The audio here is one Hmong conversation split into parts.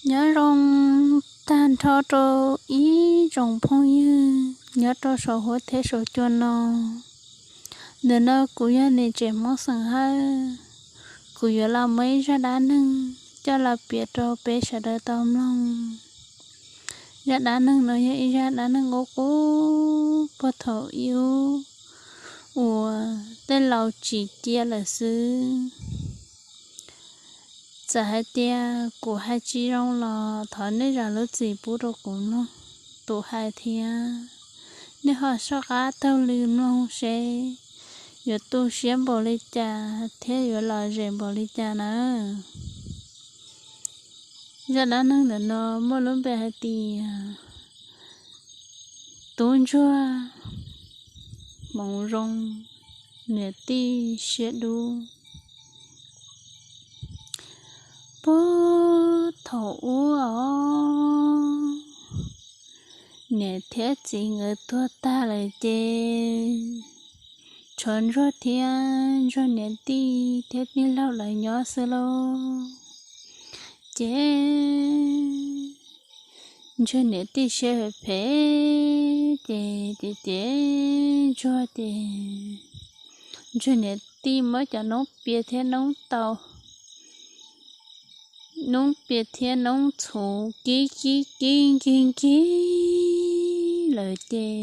Nyob zoo tag nrho rau ib tsoom phooj ywg nyob rau saum huab thiab saum cua no. Ntawm no kuv yog niam tsev Hmoob xeem Hawj, kuv yuav los muab ib zaj dab neeg coj los piav rau peb sawv daws tau mloog. Zaj dab neeg no yog ib zaj dab neeg qub qub puag thaum ub uas tej laus tsim cia lawm xwb. Txawm hais tias kuv hais tsis zoo los thov nej zam lub txim pub rau kuv mloog tus hais thiab. Nej ho soj qab taug lw mloog seb yuav tu siab npaum li cas thiab yuav lom zem npaum li cas nawb. Zaj dab neeg ntawm no muaj lub npe hais tias tub ntsuag hmoov zoo, niam tij siab dub. Puag thaum ub os, niam thiab txiv nkawd tuag tag lawm ces tshuav ntsuag thiab ntsuag niam tij thiab tij laug lawv nyob xwb lauj. Ces ntsuag niam tij siab phem phem ces ces ces ntsuag ces ntsuag niam tij muab cov noob pias thiab noob tau, noob pias thiab noob txhuv kib kib kib nkig nkig lawm ces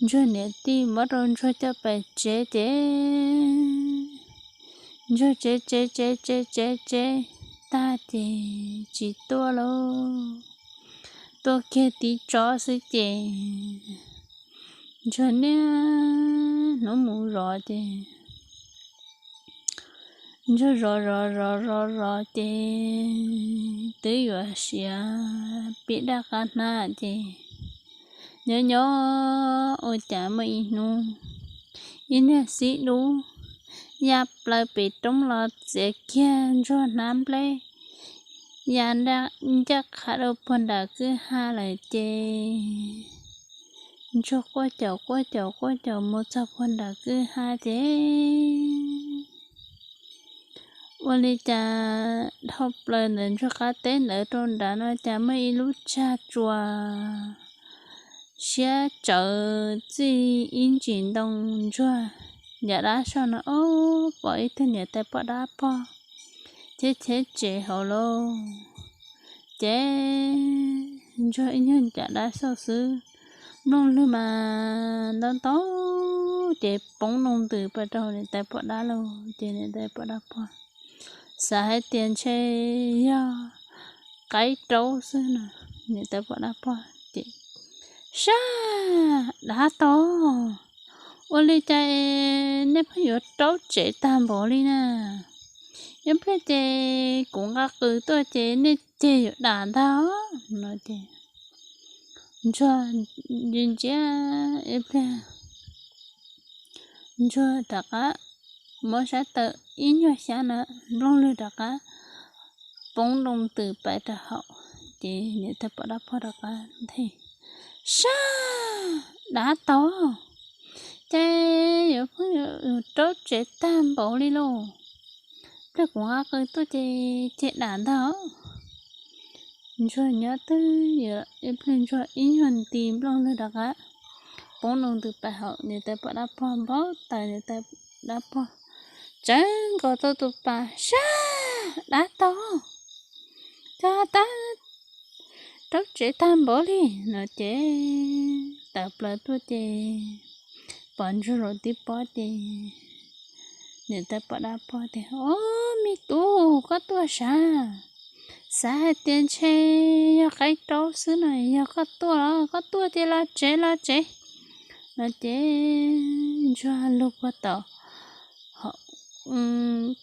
ntsuag niam tij muab rau ntsuag coj pais tsev ces ntsuag tsev tsev tsev tsev tsev tsev tag ces tsis tuaj lauj, tuaj kiag tib tsob xwb ces ntsuag niaj hnub mus zov ces ntsuag zov zov zov zov zov ces twb yuav siav pib daj qab hnab ces nyob nyob ua cas muaj ib hnub ib niag xib dub ya plaws pem roob los txiav kiag ntsuag hnab nplej ya ncaj qha rau puag nram kwj ha lawm ces ntsuag quaj caum quaj caum quaj caum mus txog puag nram kwj ha ces ua li cas dhau plaws ntawm ntsuag qab teb ntawd rau nrad no cas muaj ib lub tsag tsuas siab tsawv txij ib ntsis ntoo ntsuag. Yav dab xauj no ob pom ib tug niam tais poj dab pog cheb cheb tsev hauv lauj. Ces ntsuag ib nyuag yav dab xauj xwb, nplooj lwg mas ntau ntau ces poob noo ntws pas rau niam tais poj dab lauj. Ces niam tais poj dab pog xav hais tias ntshe yog qaib raub xwb no. Niam tais poj dab pog ces, sab, dav tau, ua li cas nej pheej yuav raub tsev tag npaum li na? Ib pliag ces kuv nqa qws tuaj ces nej ceg yuav dam ntag no ces ntsuag ntsia ntsia ib pliag ntsuag rov qab muab sab tawm ib nyuag xyab na nplooj lwg rov qab poob noo ntws pas rau hauv. Ces niam tais poj dab pog rov qab nthe, sab, dav tau, ces yuav pheej raub tsev tag npaum li lauj. Pliag kuv nqa qws tuaj ces ceg dam ntag. Ntsuag nyob twj ywm ib pliag ntsuag ib nyuag nti nplooj lwg rov qab poob noo ntws pas hauv. Niam tais poj dab pog npau taws, niam tais dab pog tsawv nkaus tau tus pas, sab, dav tau, cog tas raub tsev tag npaum li no ces tawm plaws tuaj ces pom ntsuag los tib pob ces niam tais poj dab pog tias, ob, me tub, koj tuaj sav? Xav hais tias ntshe yog qaib raub xwb no, yog koj tuaj los koj tuaj ces los tsev los tsev no ces ntsuag lug puag tom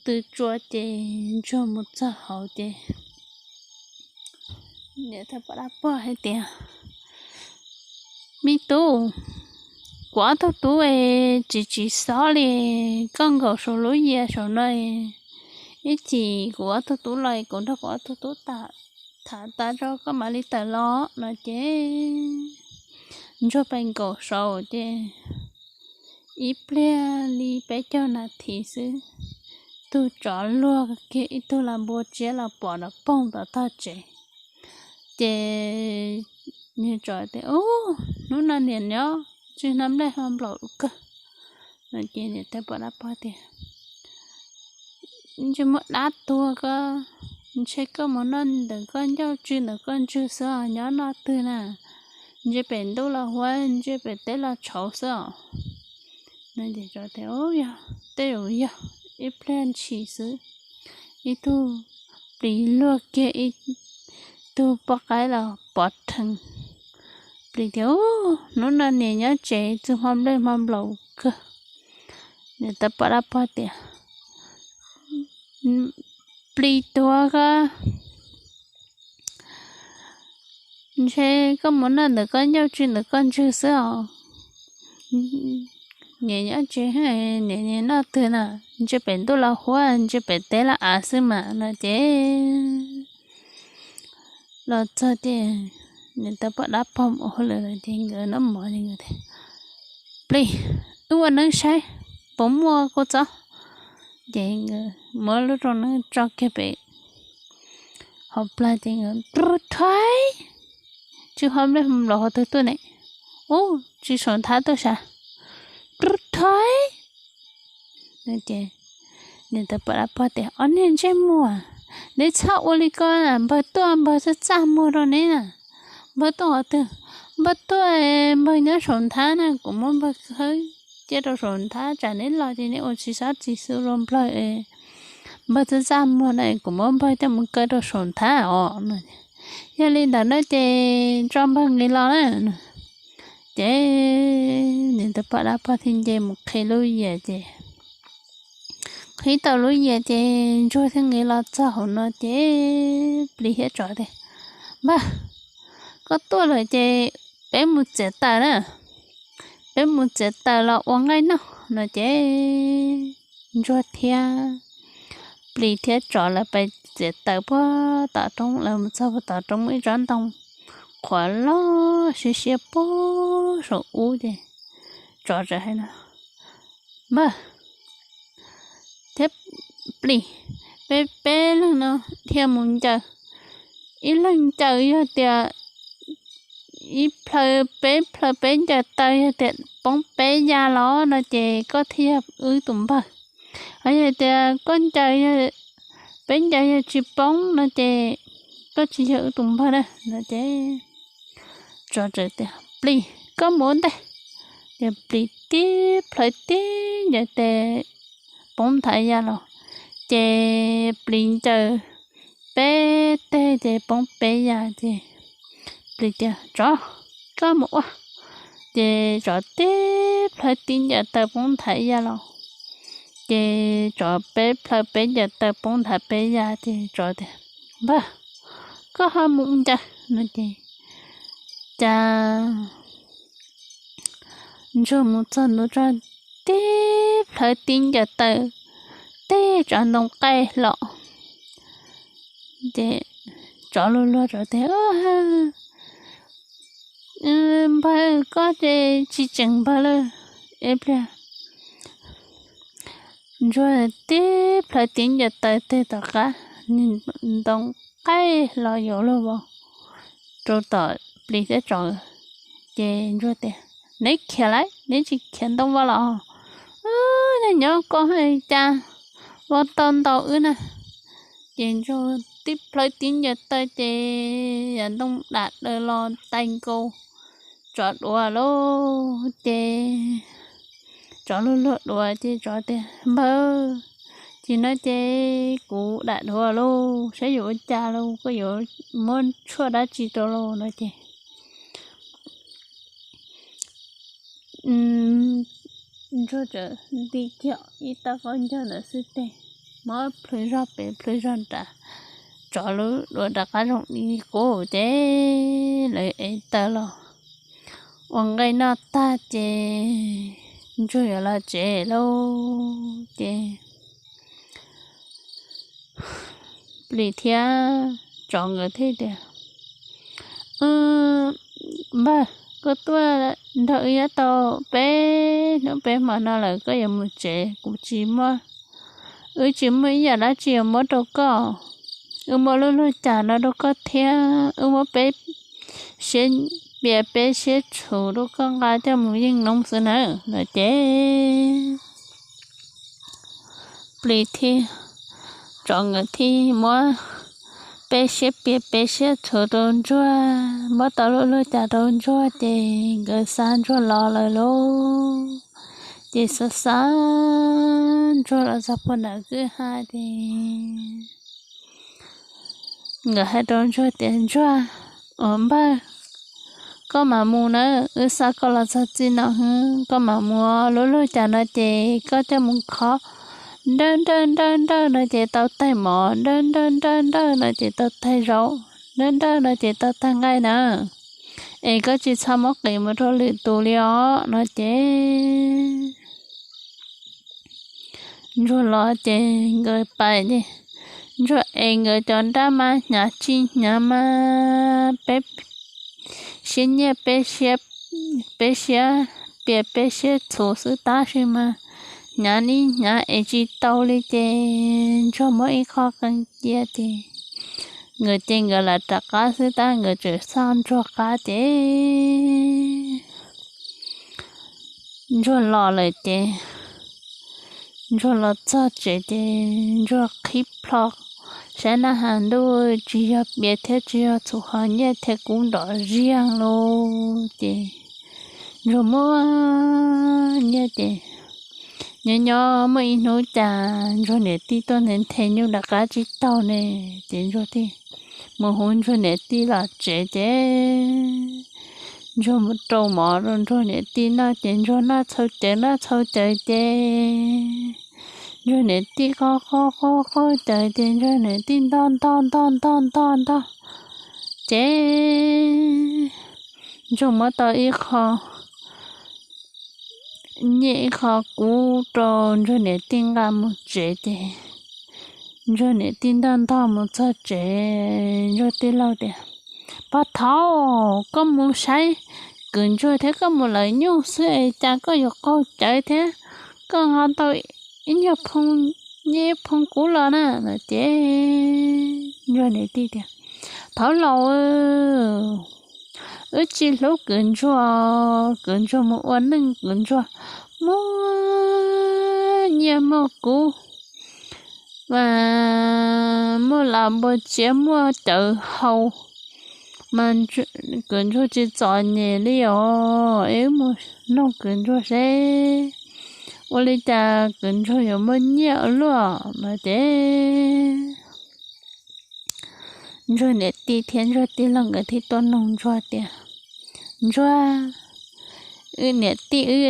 tw tsua ces ntsuag mus txog hauv ces niam tais poj dab pog hais tias, me tub, kuv ob tug tub es tsis tsis xob li, koj nkaum saum lub yias saum no, ib chim kuv ob tug tub los kuv nrog kuv ob tug tub tham tas rau koj mam li tawm los no ces ntsuag pais nkaum saud ces ib pliag li peb caug nas this xwb tug tsov luag kiag ib tug las npua tsiab los pom nrov poog tom tog tsev. Ces niag tsov tias, Ub, hnub no niam nyob tsw hno nplej hlo nplaum kawg. No ces niam tais poj dab pog tias, Ntsej muag dab tuag ko, ntshe koj mus noj ntawm koj ncauj tsw ntawm koj ntswg xwb os, nyob noj twg na? Ntsej pem ntuj los huab, ntsej pem teb los tshauv xwb os. No ces tsov tias, Ub, yog tej zaum yog ib pliag ntshis xwb, ib tug plis luag kiag ib tug poj qaib los pov rhees. Plis tias, Ub, hnub no niam nyob tsev tsw hmo nplej hmo nplaum kawg. Niam tais poj dab pog tias, Plis tuag ko, ntshe koj mus noj ntawm koj ncauj tsw ntawm koj ntswg xwb os. Niam nyob tsev, niam noj twg na? Ntsej pem ntuj los huab, ntsej pem teb los av xwb mas. No ces los txog ces niam tais poj dab pog mus ua hauj lwm lawm ces nkawd noj mov ces nkawd tias, Plis, wb ua neeb saib puas muaj kua txob. Ces nkawd muab lub rooj neeb tso kiag pem hauv plag ces nkawd rub rhais, tsw hmo nplej hmo nplaum hauv twg tuaj ne? Ub, tsw saum nthab tuaj sav. Rub rhais, ces niam tais poj dab pog tias, Ob niag ntsej muag, neb txhob ua li ko, npawg tuaj npawg txaj txaj muag rau neb na. Npawg tuaj qhov twg? Npawg tuaj, npawg nyob saum nthab na, kuv muab npawg khawb cia rau saum nthab, tsam neb los ces neb ua tsis sab tsis xu rau npawg. Npawg txaj txaj muag na, kuv muab npawg coj mus kaw rau saum nthab os. Yog li ntawd na ces tso npawg nqis los na. Ces niam tais poj dab pog thiaj nce mus qhib lub yias ces qhib tau lub yias ces ntsuag thiaj nqis los txog hauv no ces plis thiab tsov tias, Npawg, koj tuaj lawm ces peb mus txiav taws na, peb mus txiav taws los ua nqaij noj. No ces ntsuag thiab plis thiab tsov lawv pais txiav taws puag tom roob, lawv mus txog puag tom roob ib tsob ntoo qhuav loj siab siab puag saum ub ces tsov txawm hais no, Npawg thiab plis, peb peb leeg no dhia mus ncaws, ib leeg ncaws yog tias ib plhaw peb plhaw peb ncaws taw yog tias poob peb ya los no ces koj thiaj yog wb tus npawg. Ho yog tias koj ncaws, peb ncaws yog tsis poob no ces koj tsis yog wb tus npawg na. No ces tsov txawm tias, Plis, koj mus ua ntej. Ces plis tib plhaw tib ncaws tes poob nthav ya los, ces plis ncaws peb teg ces poob peb ya ces plis tias, Tsov, koj mus ua. Ces tsov tib plhaw tib ncaws taw poob nthav ya los, ces tsov peb plhaw peb ncaws taw poob nthav peb ya ces tsov tias, Npawg, koj ho mus ncaws. No ces cas ntsuag mus txog ntua tib plhaw tib ncaws taw tib tsob ntoo qaij hlo. Ces tsov luag luag tsov tias, Npawg, koj ces tsis tseem npawg lawm. Ib pliag ntsuag tib plhaw tib ncaws taw teg tom qab, ntoo qaij hlo yuav luag vau rau tom plis thiab tsov. Ces ntsuag tias, Neb khiav lawm, neb tsis khiav ntoo vau los? Nyob nyob koj cas vau tau ntau wb na. Ces ntsuag tib plhaw tib ncaws taw ces yam ntoo dam daws los tais nkaus tsov duav lauj. Ces tsov luag luag duav ces tsov tias, Npawg, tsis no ces kuv dam duav lauj, saib yuav ua cas lauj, koj yuav muab tshuaj dab tsi rau lauj? No ces ntsuag txawm nti kiag ib tag qaub ncaug ntawd xwb ces muab plhws zog pem plhws zog nrad, tsov lub duav rov qab zoo li qub ces lawv ev taw los ua nqaij noj tag ces ntsuag yuav los tsev lauj. Ces plis thiab tsov nkawd thiaj tias, Npawg, koj tuaj nrog wb nyob tau peb hnub peb hmo no lawm, koj yuav mus tsev, kuv tsis muaj wb tsis muaj ib yam dab tsi yuav muab rau koj. Wb muab lub luag cas no rau koj thiab, wb muab peb siab pias peb siab txhuv rau koj nqa coj mus yeej noob xwb na. No ces plis thiab tsov nkawd thiaj muab peb siab pias peb siab txhuv rau ntsuag, muab tau lub luag cas rau ntsuag ces nkawd xa ntsuag los lawm lauj. Ces xa xa ntsuag los txog puag nram kwj ha ces nkawd hais rau ntsuag tias, Ntsuag, ua npawg, koj mam mus na, wb xa koj los txog txij no, koj mam mus, lub luag cas no ces koj coj mus khov, nrawj nrawj nrawj nrawj no ces tau taig mov, nrawj nrawj nrawj nrawj no ces tau taig zaub, nrawj nrawj no ces tau taig nqaij na, es koj tsis txhob muab qiv mus rau lwm tus li os. No ces ntsuag los ces nkawd pais, ntsuag es nkawd cov nrab mas hnyav tsis hnyav mas peb siab nyiaj peb siab, peb siab pias peb siab txhuv xwb tab sis mas hnyav nib hnyav es tsis tau li ces ntsuag muab ib qho qee cia ces nkawd ces nkawd lam rov qab xwb tab nkawd tseem xauj ntsuag qab ces ntsuag los lawm ces ntsuag los txog tsev ces ntsuag qhib plho saib naj has ntuj tsis yog pias thiab tsis yog txhuv ho nyiaj thiab kub nrov ziag lawm ces ntsuag muaj nyiaj ces nyob nyob muaj ib hnub cas ntsuag niam tij tuaj nthe nthe nyuj rov qab tsis taug ne, ces ntsuag thiaj mus hu ntsuag niam tij los tsev ces ntsuag mus rau mov rau ntsuag niam tij noj ces ntsuag noj txhua cawv noj txhua cawv ces ntsuag niam tij qaug qaug qaug qaug cawv ces ntsuag niam tij ntog ntog ntog ntog ntog ntog ces ntsuag muab tau ib qho nyiaj ib qho kub rau ntsuag niam tij nqa mus tsev ces ntsuag niam tij ntog ntog mus txog tsev, ntsuag tij laug tias, Pog thaub, koj mus saib kwv ntsuag thiab koj mus lawv nyuj xwb es cas koj yuav qaug cawv thiab koj nqa tau ib nyuag phoo nyiaj phoo kub los na? No ces ntsuag niam tij tias, Thaub laus, wb tsis hlub kwv ntsuag, kwv ntsuag mus ua neej kwv ntsuag muaj nyiaj muaj kub, mas muaj las npua tsiab muaj cawv hau, mas kwv ntsuag tsis txom nyem li os, es wb mus noog kwv ntsuag seb ua li cas kwv ntsuag yuav muaj nyiaj ua luaj. No ces ntsuag niam tij thiab ntsuag tij laug nkawd thiaj tuaj noog ntsuag tias, Ntsuag, wb niam tij wb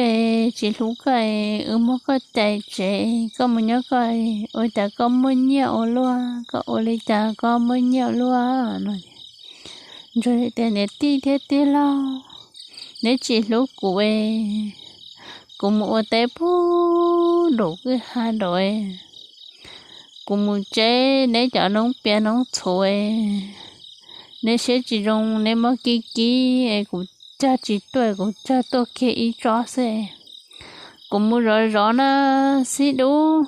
tsis hlub koj, wb muab koj cais tsev koj mus nyob koj, ua cas koj muaj nyiaj ua luaj, koj ua li cas koj muaj nyiaj ua luaj? No ntsuag tias, Niam tij thiab tij laug, neb tsis hlub kuv es kuv mus ua teb puag nraum kwj ha nraud, kuv mus tseb neb cov noob pias noob txhuv, neb siab tsis zoo neb muab kib kib es kuv cag tsis tuaj, kuv cag tuaj kiag ib tsob xwb. Kuv mus zov zov na, xib dub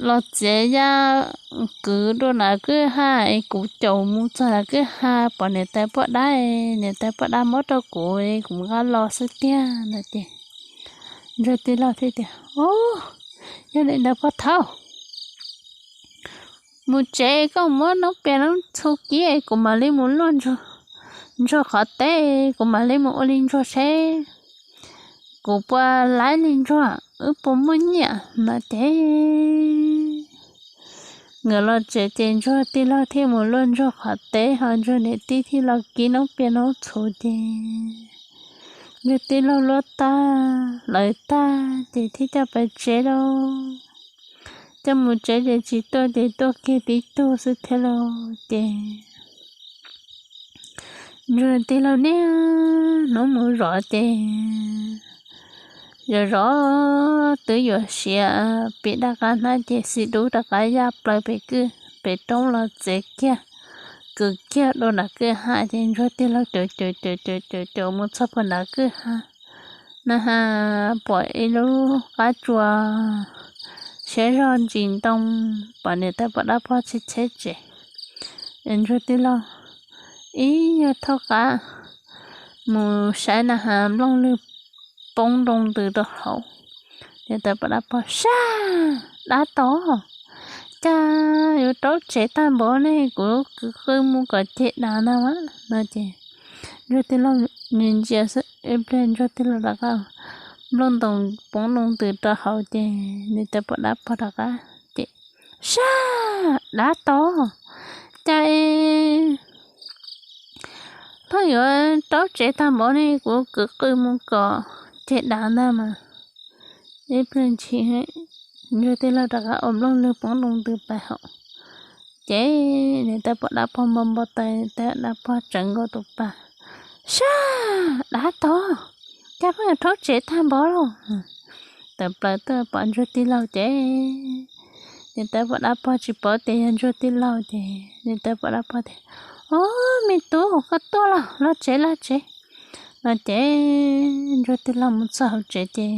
los txiav yaj kwv rau nram kwj ha es kuv caum mus txog nram kwj ha pom niam tais poj dab, niam tais poj dab muab rau kuv, kuv nqa los xwb tiag. No ces ntsuag tij laug thiaj tias, Ub, yog li ntawd pog thaub, mus tsev koj muab noob pias noob txhuv kib es kuv mam li mus luaj ntsuag qhov teb, kuv mam li mus ua li ntsuag seb kuv puas laib li ntsuag, wb puas muaj nyiaj. No ces nkawd los tsev ces ntsuag tij laug thiaj mus luaj ntsuag qhov teb, ho ntsuag niam tij thiaj los kib noob pias noob txhuv ces ntsuag tij laug luaj tag lawv tag ces thiaj coj pais tsev lauj. Coj mus tsev ces tsis tuaj ces tuaj kiag tib tug xwb thiab lauj. Ces ntsuag tij laug niaj hnub mus zov ces zov zov twb yuav siav, pim daj qab hnab ces xib dub rov qab yaj plaws pem kwj pem roob los txiav kiag, kwv kiag dua nram kwj ha ces ntsuag tij laug caum caum caum caum caum mus txog puag nram kwj ha na has pom ib lub qab tsuas tsheb zog ntsis ntoo, pom niam tais poj dab pog tsheb tsheb tsev. Ntsuag tij laug ib nyuag thaub qab mus saib na has nplooj lwg poob nroo ntws rau hauv. Niam tais poj dab pog, sab, dab tod, cas yuav raub tsev tag npaum ne, kuv kwv qw mus kom ceg dav ntag mas no ces ntsuag tij laug ntsia xwb ib pliag ntsuag tij laug rov qab nplooj ntoos poob nroo ntws rau hauv ces niam tais poj dab pog rov qab ces, sab, dab tod, cas es pheej yuav raub tsev tag npaum ne, kuv kwv qw mus kom ceg dav ntag mas. Ib pliag ntshis ntsuag tij laug rov qab ua nplooj lwg poob nroo ntws pais hauv. Ces niam tais poj dab pog npau npau taws, niam tais dab pog tsawv nkaus tus pas, sab, dab tod, cas pheej yuav raub tsev tag npaum lauj. Tawm plaws tuaj pom ntsuag tij laug ces niam tais poj dab pog tsis paub tias yog ntsuag tij laug ces niam tais poj dab pog tias, ob, me tub, koj tuaj los, los tsev, los tsev no ces ntsuag tij laug mus txog hauv tsev ces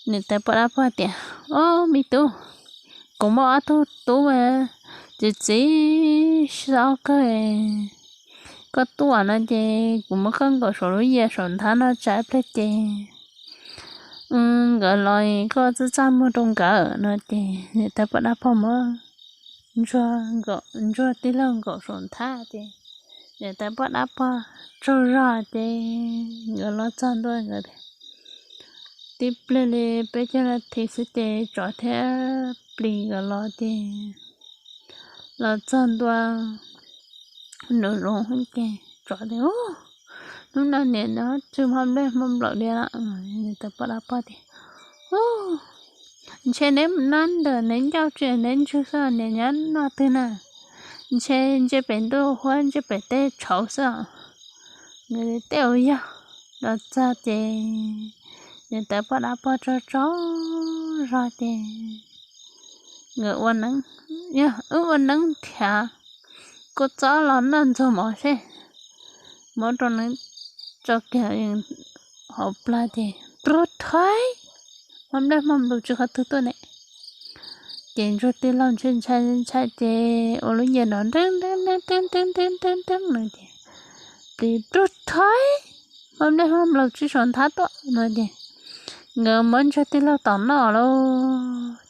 niam tais poj dab pog tias, ob, me tub, kuv muaj ob tug tub txiv txiv xob kawg, koj tuaj no ces kuv muab koj nkaum saum lub yias saum nthab no tsa ib pliag ces nkawd los koj txaj txaj muag rau nkawd no ces niam tais poj dab pog muab ntsuag tij laug nkaum saum nthab ces niam tais poj dab pog tsaug zog ces nkawd los txog ntua nkawd tib pliag li peb caug nas this xwb ces tsov thiab plis nkawd los ces los txog ntua nraum zoov ces tsov tias, hnub no niam no tsw hmo nplej hmo nplaum diav lawm. Niam tais poj dab pog tias, ntshe neb mus noj ntawm neb ncauj tsi neb ntswg xwb, niam nyob noj twg na? Ntshe ntsia pem ntuj huab ntsia pem teb tshauv xwb os. Nkawd tias, tej zaum yog. Los txog ces niam tais poj dab pog tsaug tsaug zog ces nkawd ua neeb, yog wb ua neeb nrhiav kua txob los noj ntxuag mov seb. Muab rau neeb tso kiag hauv plag ces rub thaiv, hmo nplej hmo nplaum tsis qhov twg tuaj ne. Ces ntsuag tij laug ntshai ntshai ntshai ces ua lub yias nrov nreeb nreeb nreeb nreeb nreeb nreeb nreeb no ces plis rub thaiv, hmo nplej hmo nplaum tsis saum nthab tuaj no ces nkawd muab ntsuag tij laug tom noj lauj.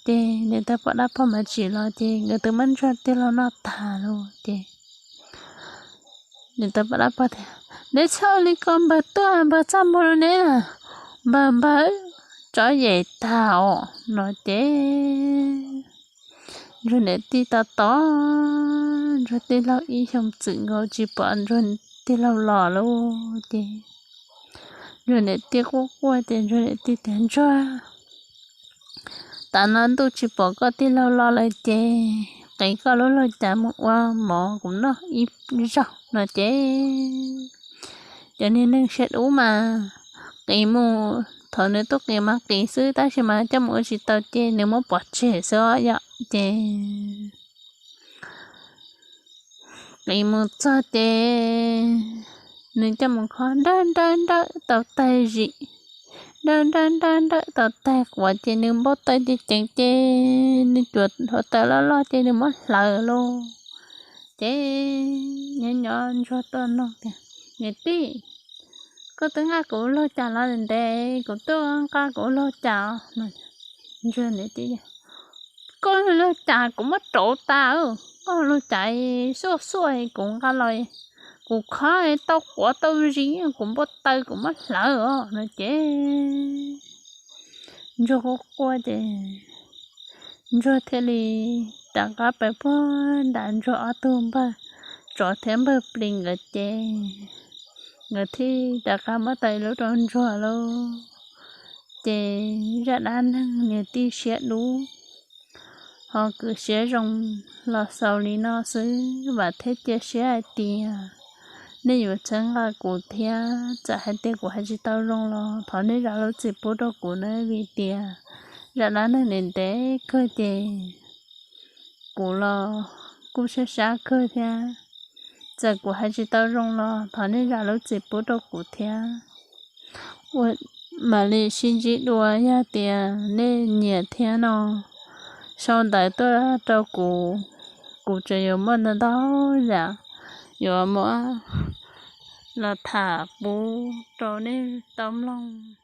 Ces niam tais poj dab pog mas tsim los ces nkawd twb muab ntsuag tij laug noj tag lauj ces niam tais poj dab pog tias, neb txhob ua li ko, npawg tuaj npawg txaj muag rau neb, npawg npawg tsov yem tag os no ces ntsuag niam tij tos tos ntsuag tij laug ib xyoo txwm nkaus tsis pom ntsuag tij laug los lauj ces ntsuag niam tij quaj quaj ces ntsuag niam tij tias, ntsuag, tam no ntuj tsis pom koj tij laug los lawm ces qiv koj lub laug cas mus ua mov kuv noj ib zaug no ces cov niag neeg siab dub mas qiv mus, thaum nws tuaj qiv mas qiv xwb tab sis mas coj mus ua tsis tau ces nws muab pov tseg xwb yom ces qiv mus txog ces nws coj mus kho nrawj nrawj nrawj tau tag zim, nrawj nrawj nrawj nrawj tau tag quav ces nws npau taws ceev ceev ces nws cuam hluav taws loj loj ces nws muab hlawv lauj. Ces nyob nyob ntsuag tuaj nug tias, niam tij, koj twb nqa kuv laug cas los ntev, kuv tuaj nqa kuv laug cas os? Ntsuag niam tij, koj laug cas kuv muab rauv tas, koj laug cas xuaj xuaj kuv nqa los, kuv khob tau quav tau zim, kuv npau taws kuv muab hlawv os no ces ntsuag quaj quaj ces ntsuag thiaj li rov qab pais puag nram ntsuag ob tug npawg tsov thiab npawg plis nkawd ces nkawd thiaj rov qab muab tau ib lub rau ntsuag lauj. Ces zaj dab neeg niam tij siab dub ho kwv siab zoo los xaus li no xwb, vam thiab cia siab hais tias nej yuav txhawb nqa kuv thiab txawm hais tias kuv hais tsis tau zoo los thov nej zam lub txim pub rau kuv na, vim tias zaj dab neeg ntev ntev kawg ces kuv los kuj sab sab kawg thiab. Txawm kuv hais tsis tau zoo los thov nej zam lub txim pub rau kuv thiab. Ua mam li sib ntsib dua. Yog tias nej nyiam thiab no, sau ntawv tuaj rau kuv, kuv tseem yuav muaj ntau ntau yam yuav muab los tham pub rau nej tau mloog.